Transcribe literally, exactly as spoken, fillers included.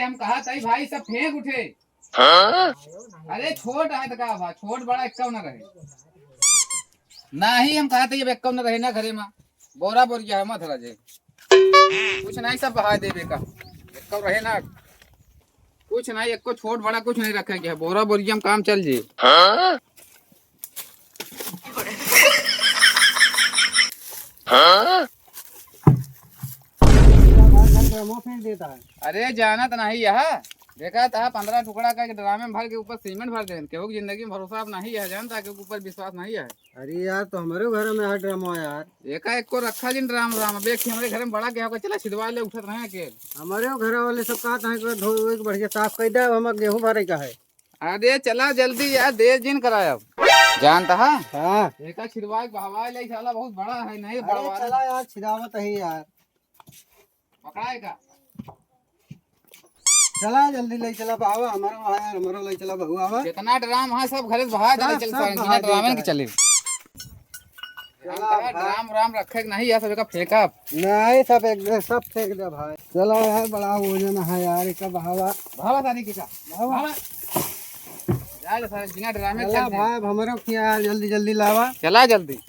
हम कहा तई भाई सब फेंक उठे। हाँ? अरे छोट है तो का भा, छोट बड़ा एक्कौ न रहे। नाही हम कहा तई अब एक्कौ न रहे ना घरे मा। बोरा बोरिया है मत रह जाए। कुछ नाही सब बहा देबे का। एक्कौ रहे ना। कुछ नाही, एक्कौ छोट बड़ा कुछ नाही रखे के है। बोरा बोरिया में काम चल जे। हाँ? हाँ? पूरा भाई घर ड्रमो फेंक देता है। अरे जानत नाही यह, देखा था पन्द्रह टुकड़ा का ड्रामे में भर के ऊपर सीमेंट भर देन। केहू के जिंदगी में भरोसा अब नाही है, जानता केहू के ऊपर विश्वास नाही है। अरे यार, तो हमरे घर में है ड्रमो यार। एका एक्कौ रखा जिन ड्राम, ड्राम। अब एक हमरे घर में बड़ा गेहूं का चला छिदवा ले उठत रहे के। हमरे घर वाले सब कहत हैं कि धो धो के बढ़िया साफ कर दे, अब हम गेहूं भरे का है। अरे चला जल्दी यार, देर जिन करायब। जानता है? हाँ। एका छिदवा के बहवा ले साला बहुत बड़ा है, नाही अरे बड़वा। चला यार, छिदावत है यार। पकड़ाए का? चला जल्दी ले चला बाबा, हमारो आया, हमारो ले चला बहू आवा। जितना ड्राम है सब घरे से बाहर सब, चले चल सब सारे, बाहर बिना ड्रामे जाए। के चले। चला हम कहा भाई। ड्राम व्राम रखे के नाही है, सब एका फेंकब। नाही, सब एक, सब फेंक दे भाई। चला यार, बड़ा वजन है यार, एका बहावा। भावा तारी के का? भावा। भावा। जा ले सारे, बिना ड्रामे चला चल दे। भाई, अब हमरो किया यार, जल्दी जल्दी लावा। चला जल्दी।